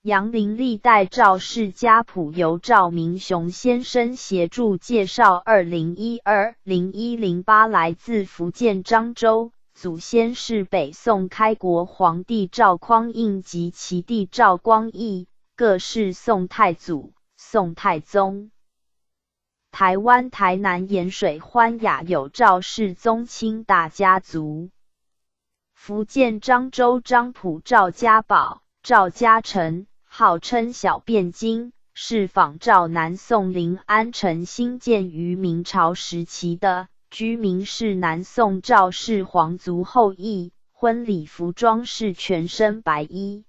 杨林历代赵氏家谱由赵明雄先生协助介绍。2012-01-08来自福建漳州，祖先是北宋开国皇帝赵匡胤及其弟赵光义，各是宋太祖、宋太宗。台湾台南盐水欢雅有赵氏宗亲大家族。福建漳州漳浦赵家堡、赵家城，号称小汴京，是仿照南宋临安城兴建于明朝时期的，居民是南宋赵氏皇族后裔，婚礼服装是全身白衣。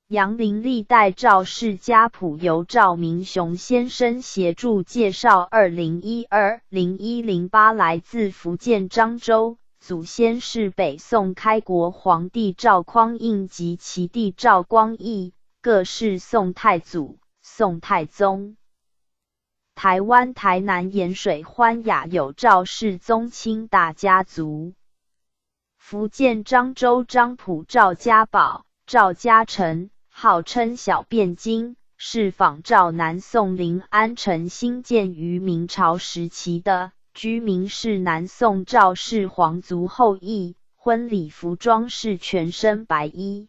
杨林历代赵氏家谱由赵明雄先生协助介绍。2012-01-08来自福建漳州，祖先是北宋开国皇帝赵匡胤及其弟赵光义，各是宋太祖、宋太宗。台湾台南盐水欢雅有赵氏宗亲大家族。福建漳州漳浦赵家堡、赵家城，号称小汴京，是仿照南宋临安城兴建于明朝时期的，居民是南宋赵氏皇族后裔，婚礼服装是全身白衣。